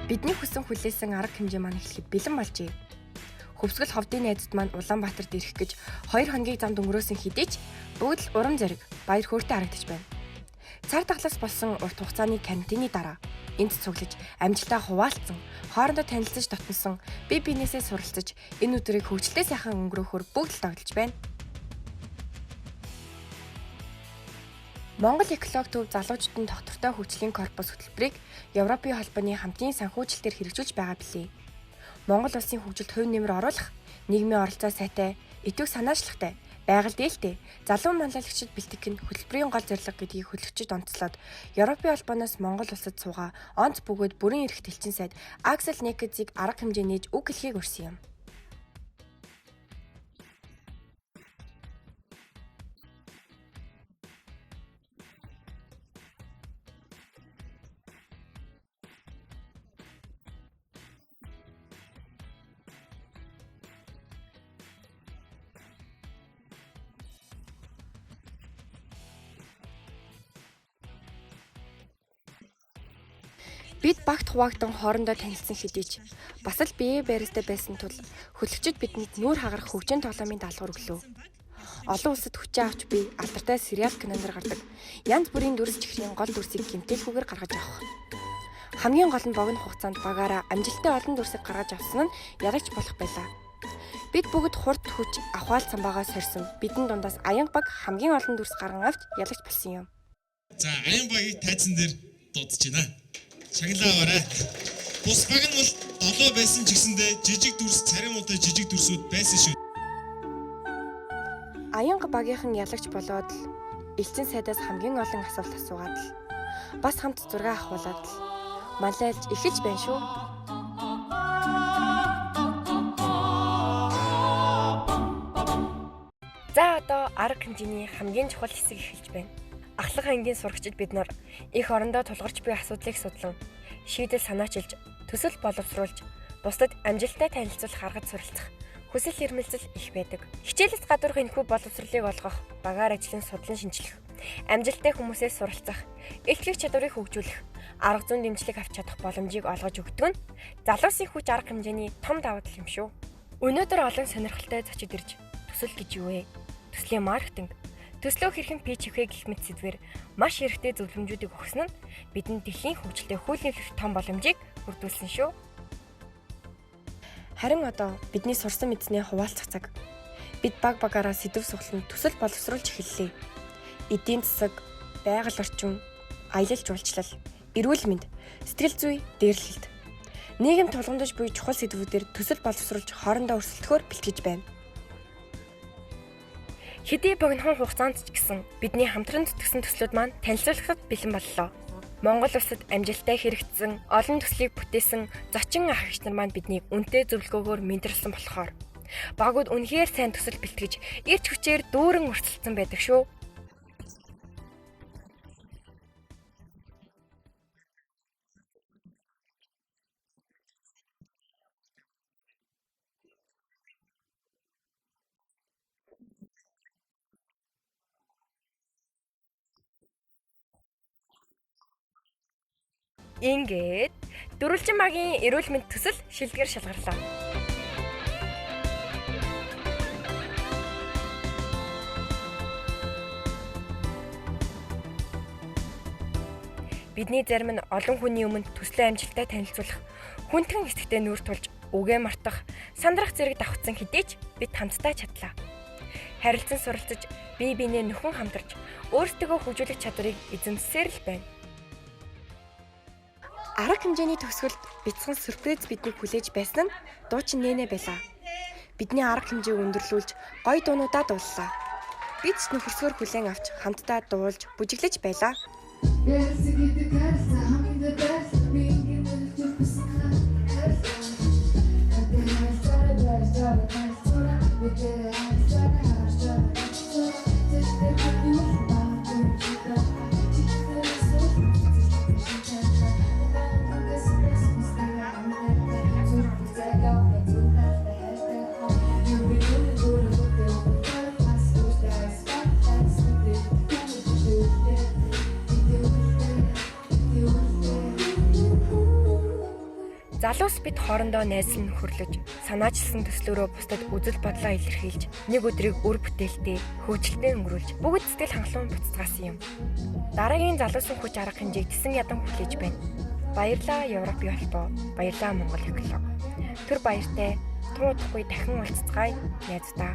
Бидний хүсэн хүлээсэн арга хэмжээ маань эхлэхэд бэлэн болжээ. Хөвсгөл ховдын найзууд маань Улаанбаатарт ирэх гэж 2 хоногийг замд өнгөрөөсөн хэдий ч бүгд л урам зориг, баяр хөөртэй харагдаж байна. Цар тахлаас болсон урт хугацааны карантины дараа энд цуглаж, амжилтаа хуваалцсан, хоорондоо танилцаж дотносон, бие биенээсээ суралцаж, энэ өдрийг хөгжилтэй сайхан өнгөрөөхөөр бүгд л догдолж байна. Монгол экологи төв залуучуудын тогтвортой хөгжлийн корпус хөтөлбөрийг Европын холбооны хамтын санхүүжилтээр хэрэгжүүлж байгаа билээ. Монгол улсын хөгжилд хувь нэмэр оруулах, нийгмийн оролцоо сайтай, идэвх санаачлагтай, байгаль дээлтэй, залуу манлайлагчид бэлтгэх нь хөтөлбөрийн гол зорилго гэдгийг хөтлөгчид онцлоод, Европын холбооноос Монгол улсад суугаа онц бөгөөд бүрэн эрхт элчин сайд Аксел Некезийг арга хэмжээ нээж үг хэлхийг урьсан юм. Бид багт хуваагдан хоорондоо танилцсан хэдий ч бас л бие байрастай байсан тул хөтлөгчид бидэнд нүүр хагарах хөгжин тоглоомын даалгавар өглөө. Олон улсад хүчээ авч бие алдартай сериал киноноор гардаг янз бүрийн дүрс чихрийн гол дүрсийг гэмтэлгүйгээр гаргаж авах. Хамгийн гол нь богино хугацаанд багаараа амжилттай олон дүрсийг гаргаж авсан нь ялагч болох байлаа. Бид бүгд хурд хүч авахаал самбаагаа сорьсон. Бидэн дундаас Аянга баг хамгийн олон дүрс гарган авч ялагч болсон юм. За, Аян багийг тайзан дээр дуудаж байна. Шагналаа аваарай. Бус баг нь бол 7 байсан ч гэсэндээ жижиг дүрс, царим удаа жижиг дүрсүүд байсан шүү. Аянга багийнхан ялагч болоод л элчин сайдаас хамгийн олон асуулт асуугаад л бас хамт зураг авахуулаад л малайлж эхэлж байна шүү. За одоо арга хэмжээний хамгийн чухал хэсэг эхэлж байна. Ахлах ангийн сурагчид бид нар эх орондоо тулгарч буй асуудлыг судлан, шийдэл санаачилж, төсөл боловсруулж, бусдад амжилттай танилцуулах аргад суралцах хүсэл эрмэлзэл их байдаг. Хичээлээс гадуурх энэхүү боловсролыг олгох, багаар ажлын судлан шинчлэх, амжилттай хүмүүсээс суралцах, илтгэх чадварыг хөгжүүлэх, арга зүйн дэмжлэг авч чадах боломжийг олгож өгдөг нь залуусын хүч арга хэмжээний том давуу тал юм шүү. Өнөөдөр олон сонирхолтой зочид ирж төсөл гэж юу вэ? Төслийн маркетинг, төслөө хэрхэн пич хийх вэ гэх мэт сэдвээр маш хэрэгтэй зөвлөмжүүдийг өгсөн нь бидэнд дэлхийн хөгжилтэй хөл нэвлэх том боломжийг бүрдүүлсэн шүү. Харин одоо бидний сурсан мэдснээ хуваалцах цаг. Бид баг багаараа сэдэв суглан төсөл боловсруулж эхэллээ. Эдийн засаг, байгаль орчин, аялал жуулчлал, эрүүл мэнд, сэтгэл зүй, дээрлэлт. Нийгэм тулгамдж буй чухал сэдвүүдээр төсөл боловсруулж хоорондоо өрсөлдөхөөр бэлтгэж байна. Хэдий богинохон хугацаанд ч гэсэн бидний хамтран зүтгэсэн төслүүд маань танилцуулахад бэлэн боллоо. Монгол улсад амжилттай хэрэгжсэн, олон төслийг бүтээсэн зочин ах эгч нар маань биднийг үнэтэй зөвлөгөөгөөр мэндэлсэн болохоор багууд үнэхээр сайн төсөл бэлтгэж, эрч хүчээр дүүрэн өрсөлдсөн байдаг шүү. Ингээд дөрвөлжин багийн эрүүл мэнд төсөл шилдгээр шалгарлаа. Бидний зарим нь олон хүний өмнө төслөө амжилттай танилцуулах, хүндхэн хэсэгтээ нүүр тулж, үгээ мартах, сандрах зэрэг давхцсан хэдий ч бид хамтдаа чадлаа. Харилцан суралцаж, бие биенээ нөхөн хамтарч, өөрсдөө хөгжүүлэх чадварыг эзэмсээр л байна. Арга хэмжээний төгсгөлд бяцхан сюрприз биднийг хүлээж байсан нь дуучин Нэнэ байлаа. Бидний арга хэмжээг өндөрлүүлж гоё дуунуудаа дууллаа. Бид ч нөхөрсгөөр хүлээн авч хамтдаа дуулж бүжиглэж байлаа. Ярилцаг гэдэг харилцаа хамгийн дээр байрлал би ингийн мөрөлж бисэн харилцаа. Надад харилцаарай байрцаарай харилцаарай мэдэрэй харилцаарай харцаарай харилцаарай зэжтэй бидний баг юм чигээр Залуус бид хоорондоо найзлан нөхөрлөж, санаачилсан төслөөрөө бусдад үзэл бодлоо илэрхийлж, нэг өдрийг үр бүтээлтэй, хөгжилтэй өнгөрүүлж, бүгд сэтгэл хангалуун буцацгаасан юм. Дараагийн залуусын хүч арга хэмжээг тесэн ядан хүлээж байна. Баярлалаа Европын холбоо, баярлалаа Монгол эколог. Түр баяртай, тун удахгүй дахин уулзацгаая найзуудаа.